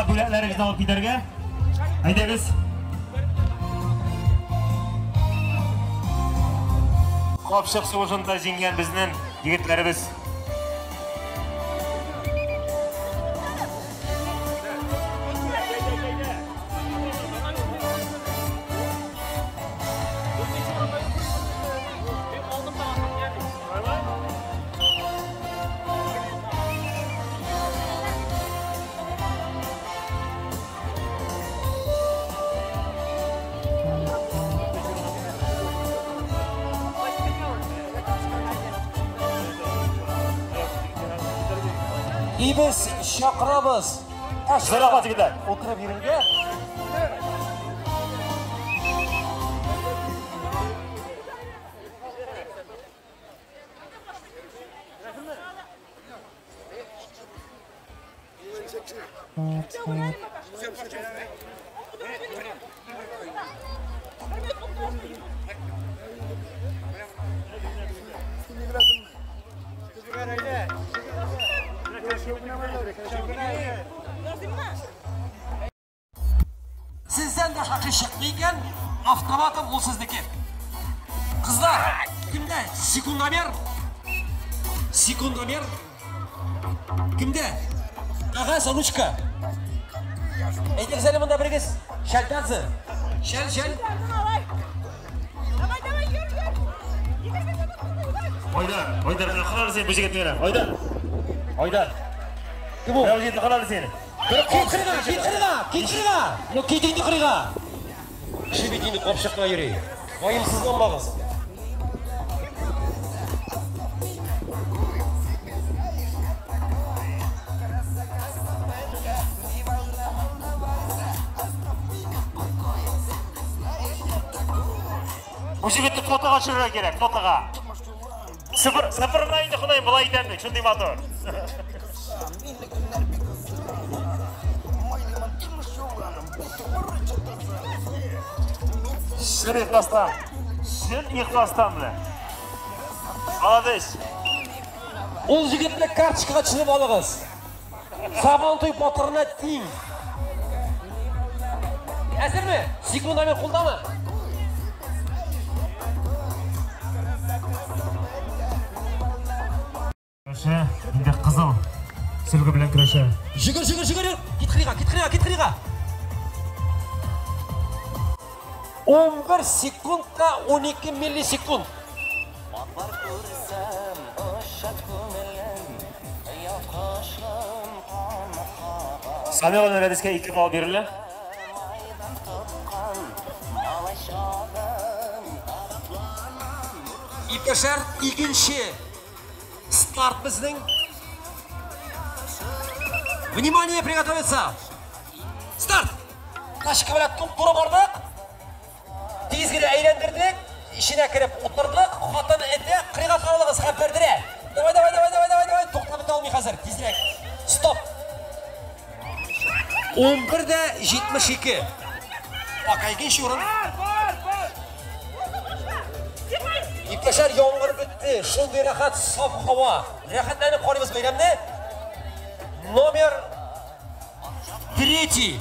Бүләкләрегезне алып китәргә. Әйдәгез. Капчык сугышында җиңгән безнең егетләребез. Без чакырабыз. Рәхмәт, егетләр. Утырып йөрергә. Сездән башка кеше чыкмый икән, автоматом ул сезнеке. Кызлар, кемдә секундомер? Секундомер? Кемдә? Кәгазь, ручка. Әйтегез әле монда берегез. Шәлтәнзе. Шәл, шәл. Давай, давай, йөр, йөр. Айдар, Айдар, карар син бу егетне. Айдар. Айдар. Кем ул? Бу егетне карар син. Кит кырыйга, кит кырыйга, кит кырыйга. Ну кит инде кырыйга. Кеше бит инде капчыкта йөри. Ваемсызланмагыз. Бу егетне фотога төшерергә кирәк, фотога. Сыфыр, сыфырына инде Ходай болай итәм бит, шундый матур. Чын ихластан. Чын ихластан белән. Молодец. Ул егетне карточкага төшереп алыгыз. Сабантуй батырына тиң. Әзерме? Секундомер кулдамы? Көрәшә, инде кызыл сөлге белән көрәшә. Жүгер, жүгер, жүгер. Кит кырыйга, кит кырыйга, кит кырыйга. 11 секундка 12 миллисекунд. Самил Рәдискә 2 балл бирелә. Иптәшләр, икенче старт безнең. Внимание, приготовиться. Старт! Тачка белән туп-туры бардык. Тиз генә әйләндердек, ишенә кереп утырдык. Хатын этә, кырыйга каралыгыз һәм бәрдерә. Давай, давай, давай, давай, давай, давай. Туктап бетә алмый хәзер, тизрәк. Стоп. 11:72. Пока икенче урын. Иптәшләр, яңгыр бетте. Шундый рәхәт саф һава. Рәхәтләнеп карыйбыз бәйрәмне. Номер 3.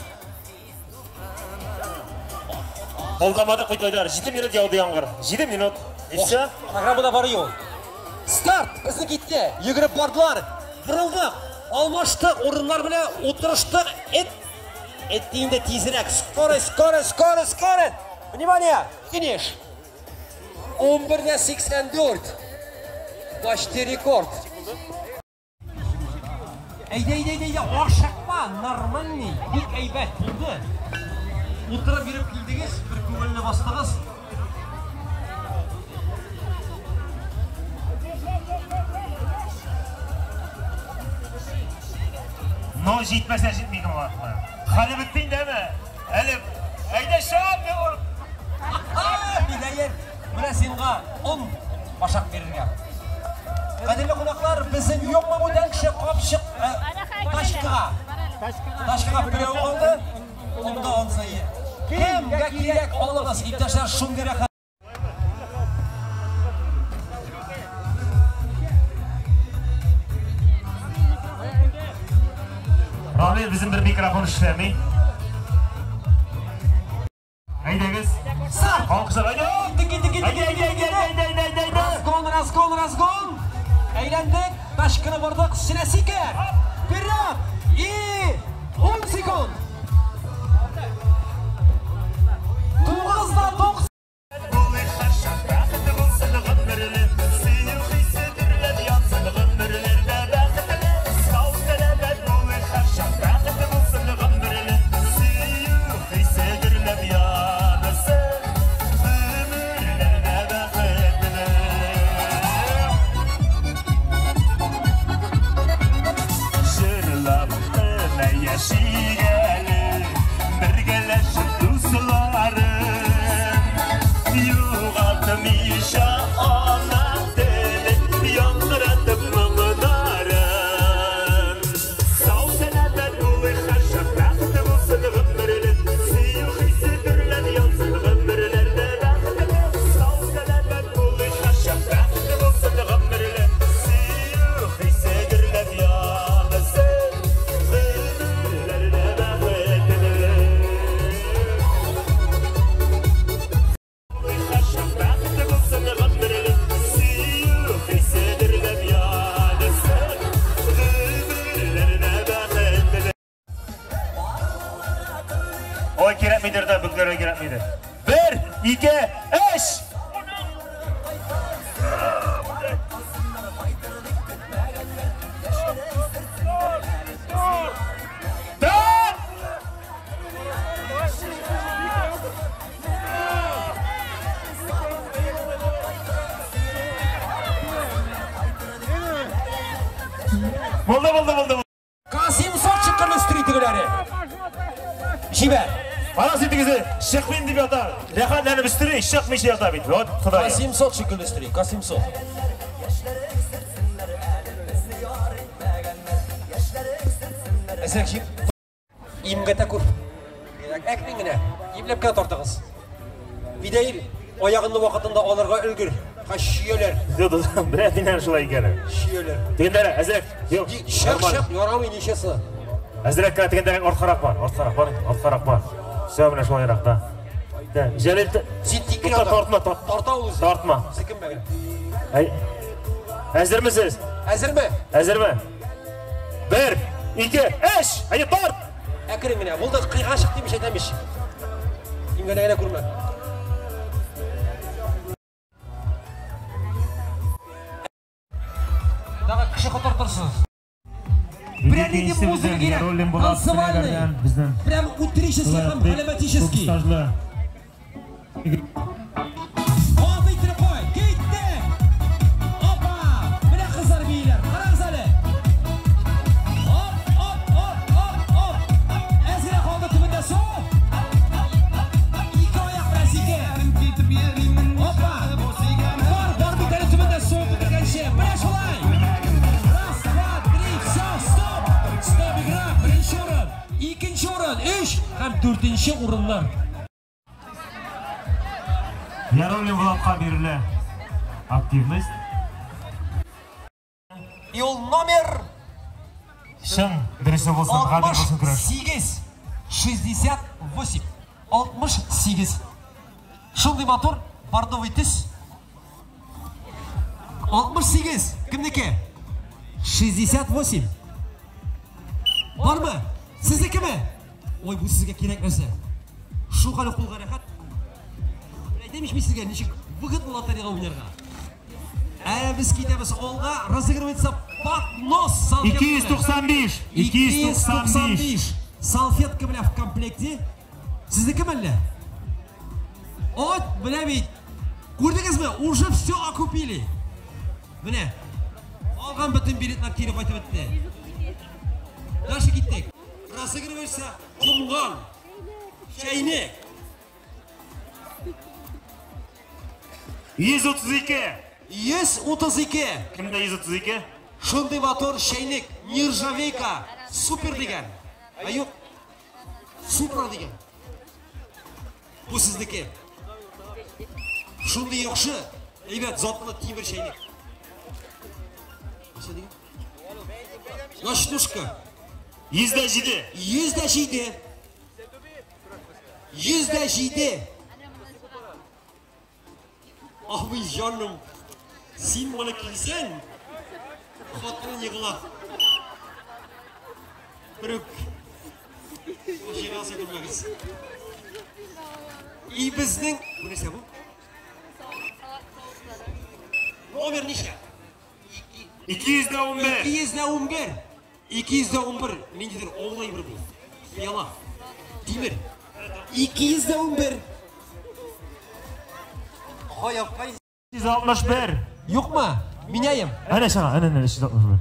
Алдамады Куйкайдар. 7 минут яуды яңгыр. 7 минут. И все. Программада бар юл. Старт! Безне китте. Йөгереп бардылар. Борылдык. Алмаштык. Урыннар белән утырыштык. Эт. Эт инде тизрәк. Скорость, скорость, скорость, скорость. Внимание! Финиш. 11:84. Почти рекорд. Әйдә, әйдә, әйдә, әйдә, ашыкма, нормальный, бик әйбәт булды. Утырып йөреп килдегез, бер күңелне бастыгыз. Но җитмәсә җитми генә. Хәле бетте инде, әме? Әле әйдә шап, Фидәер, менә сиңа 10 башак бирергә. Кадерле кунаклар, безнең юкмы бүтән кеше капчык тачкага. Тачкага берәү калды. Унда онсы. Кемгә кирәк алыгыз, иптәшләр, шундый рәхәт. Рамил, безнең бер микрофон эшләми. Әйдәгез. Старт! Алкышлар, әйдә! Киттек, киттек, киттек, Әйдә, әйдә, әйдә, әйдә, әйдә, әйдә, әйдә. Разгон, разгон, разгон. Әйләндек, тачканы бордык, сине сикер. Вперед! И 10 секунд. 9:09. Ой, кирәкмидер дә, бөкләргә кирәкмидер. 1, 2, 3. 4. Булды, булды, булды. К700 чыккан өстери тегеләре. Җибәр. Анасы тегесе чыкмыйм дип ята. Рәхәтләнеп өстери, чыкмыйча ята бит. Вот Ходай. К700 шикелле өстери, К700. Әзрәк җип. Имгә тә күп. Әкрен генә, ипләп кенә тартыгыз. Бидәй аягыңны вакытында алырга өлгер. Чөяләр. Белә динәр шулай икәнен. Чөяләр. Тегендәрәк, әзрәк. Юк. Шәк-шәк ярамый ничәсе. Әзрәк кенә тегендәрәк арткарак бар, арткарак бар, арткарак бар. Все, менә шулайрак, да. Да, Җәлил, син тик кенә тартма, тарта ул үзе. Тартма. Селкенмә генә. Әзермесез? Әзерме? Әзерме? 1, 2, 3, әйе, тарт! Әкрен генә. Булды, кыйгачык димеш әйтәмеш. Имгәнә генә күрмә. Тагы кеше котыртырсыз. Прям нинди музыка кирәк. Танцевальный. Прям утрический һәм галәмәтический. Каты иттереп куй. Китте. Опа! Менә кызлар бииләр. Карагыз әле. Оп, оп, оп, оп, оп. Әзгенә калды төбендә су. Ике аяк белән сике. Опа! Бар, бар бит әле төбендә су бетергәнче. Менә шулай. Раз, два, три, все, стоп. Стоп, игра. Беренче урын, икенче урын, 3 һәм 4нче урыннар. Яруллин Булатка бирелә активность. И ул номер Чын дөресе булсын, гадел булсын көрәш. 68, 68, 68. Шундый матур бордовый төс. 68. Кемнеке? 68. Бармы? Сезнекеме? Ой, бу сезгә кирәк нәрсә. Шу хәле кулга рәхәт. Әйтәм ич мин сезгә, ничек выгодно лотереяга уйнарга. Ә без китәбез алга, разыгрывается поднос салфетка. 295, 295. Салфетка белән в комплекте. Сезнекеме әллә? От, менә бит. Күрдегезме? Уже все окупили. Менә. Алган бөтен билетлар кире кайтып бетте. Дальше киттек. Разыгрывается комган, чәйнек. 132. 132. Кемдә 132? Шундый матур чәйнек, нержавейка, супер дигән. Ә юк, супер дигән. Бу сезнеке. Шундый яхшы, әйбәт затлы тимер чәйнек. Нәрсә дигән? Ночнушка. 107. 107. 107. Абый җаным, син моны килсәң, хатының егыла. Берүк җыйналса күрмәгез. И безнең, бу нәрсә бу? Номер ничә? 211. 211. 211. Ниндидер олай бер бу. Пыяла. Тимер. 211. Хаяпкай. 361. Юкмы? Меняем. Әнә чыга, әнә, әнә, 361.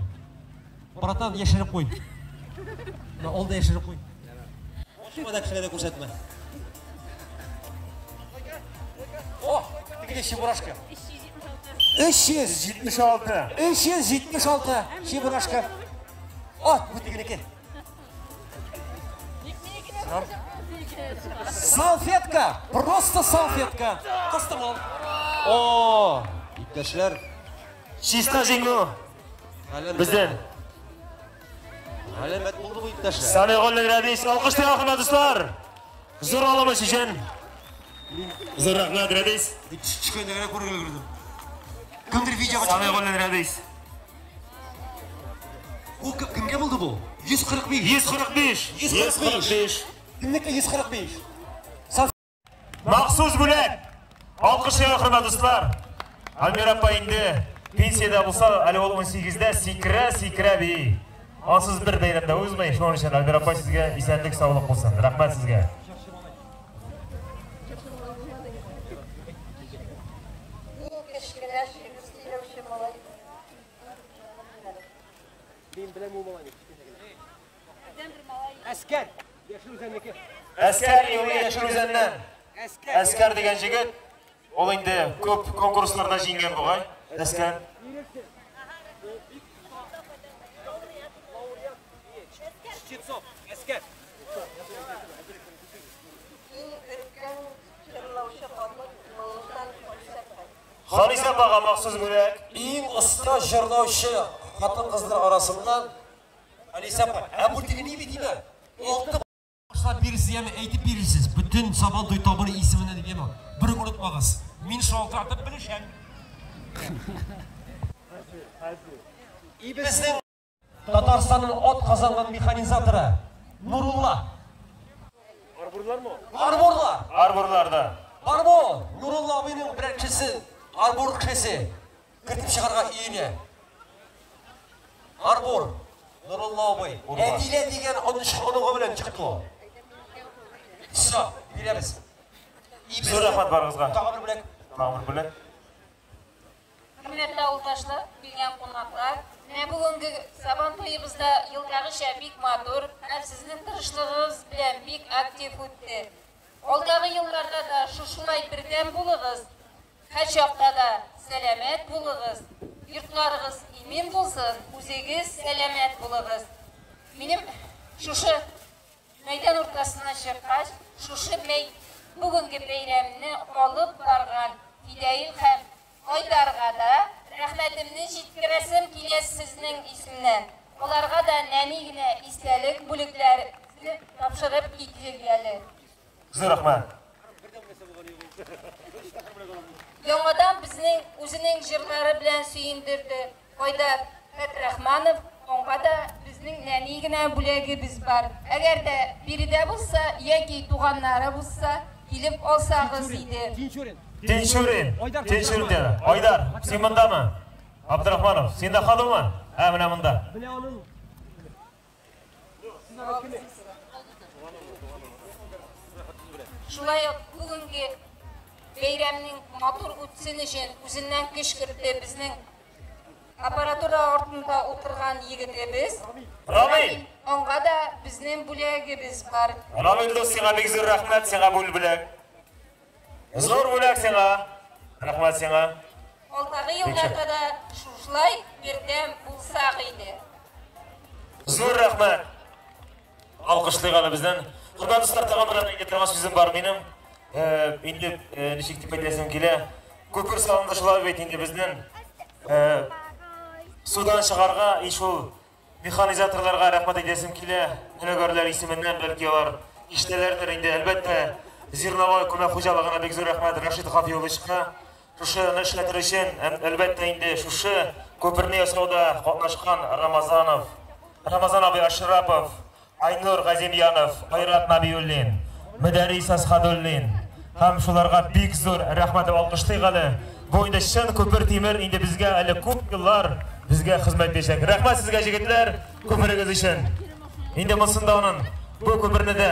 Братан, яшереп куй. Менә алда яшереп куй. Ачма да кешеләргә күрсәтмә. О, теге чебурашка. 376. 376 чебурашка. О, бу тегенеке. Салфетка, просто салфетка. Кыстырмал. О, иптәшләр. Чиста җиңү. Бездән. Галәмәт булды бу иптәшләр. Самигуллин Рәдис, алкышлыйк, хөрмәтле дуслар. Зур алымыш өчен. Зур рәхмәт, Рәдис. Төшкәндә генә күрергә өлгердем. Кемдер видеога Самигуллин Рәдис. Бу кемгә булды бу? 145. 145. 145. Кемнеке 145? Махсус бүләк. Алкышлыйк, хөрмәтле дуслар. Альмира апа инде пенсиядә булса, әле ул 18-дә сикерә-сикерә бии. Ансыз бер бәйрәмдә узмый. Шуның өчен Альмира апа сезгә исәнлек, саулык булсын. Рәхмәт сезгә. Иң кечкенә шигырь сөйләүче малай. Мин беләм ул малайны. Әскәр. Яшел Үзәннеке. Әскәр, Яшел Үзәннән. Әскәр дигән җегет, ул инде күп конкурсларда җиңгән бугай. Әскәр. Чтецов, Әскәр. Иң өлкән җырлаучы хатын. Халисә апага махсус бүләк. Иң оста җырлаучы хатын-кызлар арасыннан Халисә апа. Ә бу теге ни бит име? Алты башлап бирерсез, яме әйтеп бирерсез. Бөтен Сабантуй табыны исеменнән дип яме. Бер үк онытмагыз. Мин шалтыратып белешәм. И безнең Татарстанның ат казанган механизаторы Нурулла. Арбурлармы? Арбурлар. Арбурларда. Арбур. Нурулла абыйның берәр кешесе, арбур кешесе кертеп чыгарга өенә. Арбур. Нурулла абый. Әдилә дигән оныгы белән чыкты ул. Всё, бирәбез. Зур рәхмәт барыгызга. Тагы бер бүләк. Тагы бер бүләк. Хөрмәтле авылдашлар, килгән кунаклар, менә бүгенге Сабан туебызда елдагыча бик матур һәм сезнең тырышлыгыгыз белән бик актив үтте. Алдагы елларда да шушылай бердәм булыгыз, һәрчакта да сәламәт булыгыз, йортларыгыз имин булсын, үзегез сәламәт булыгыз. Минем шушы мәйдан уртасына чыккач, шушы бүгенге бәйрәмне алып барган Фидәил һәм Айдарга да рәхмәтемне җиткерәсем килә сезнең исемнән. Аларга да нәни генә истәлек бүлекләрне тапшырып китик әле. Зур рәхмәт. Яңадан безнең үзенең җырлары белән сөендерде Айдар Фәтрахманов. Аңа да безнең нәни генә бүләгебез бар. Әгәр дә биредә булса яки туганнары булса, килеп алсагыз иде. Тинчурин. Тинчурин деді. Айдар, син мындамы? Абдрахманов, син дә хадымы? Ә, менә монда. Шулай ук бүгенге бәйрәмнең матур үтсен өчен үзеннән көч кертте безнең аппаратура артында утырган егетебез. Рамил. Аңга да безнең бүләгебез бар. Рамил дус, сиңа бик зур рәхмәт, сиңа бүләк. Зур бүләк сиңа. Рәхмәт сиңа. Алдагы елларда да шушылай бердәм булсак иде. Зур рәхмәт. Алкышлыйк аны бездән. Хөрмәтле дуслар, тагын бер әйтә торган сүзем бар минем. Инде ничек дип әйтәсем килә. Күпер салынды шулай бит инде безнең судан чыгарга и шул механизаторларга рәхмәт әйтәсем килә. Нөнәгәрләр исеменнән бәлки алар ишетәләрдер инде, әлбәттә. Зерновой күмәк хуҗалыгына бик зур рәхмәт Рашид Хафиевичка. Шушыны эшләтер өчен, әлбәттә инде шушы күперне ясауда катнашкан Рамазанов, Рамазан абый Ашрапов, Айнур Газимьянов, Айрат Набиуллин, Мөдәррис Асхадуллин һәм шуларга бик зур рәхмәт алкышлыйк әле. Бу инде чын күпер тимер инде безгә әле күп еллар безгә хезмәт итәчәк. Рәхмәт сезгә, егетләр, күперегез өчен. Инде монсында аның бу күперне дә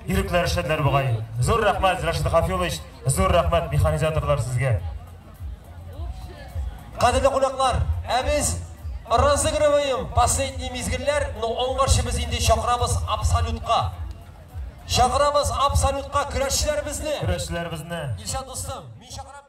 ирекләр эшләделәр бугай. Зур рәхмәт, Рашид Хафилович, зур рәхмәт механизаторлар сезгә. Кадерле кунаклар, ә без разыгрываем последний мизгелләр, но аңгарчы без инде чакырабыз абсолютка. Чакырабыз абсолютка көрәшчеләребезне. Көрәшчеләребезне. Илшат дустым, мин чакырам.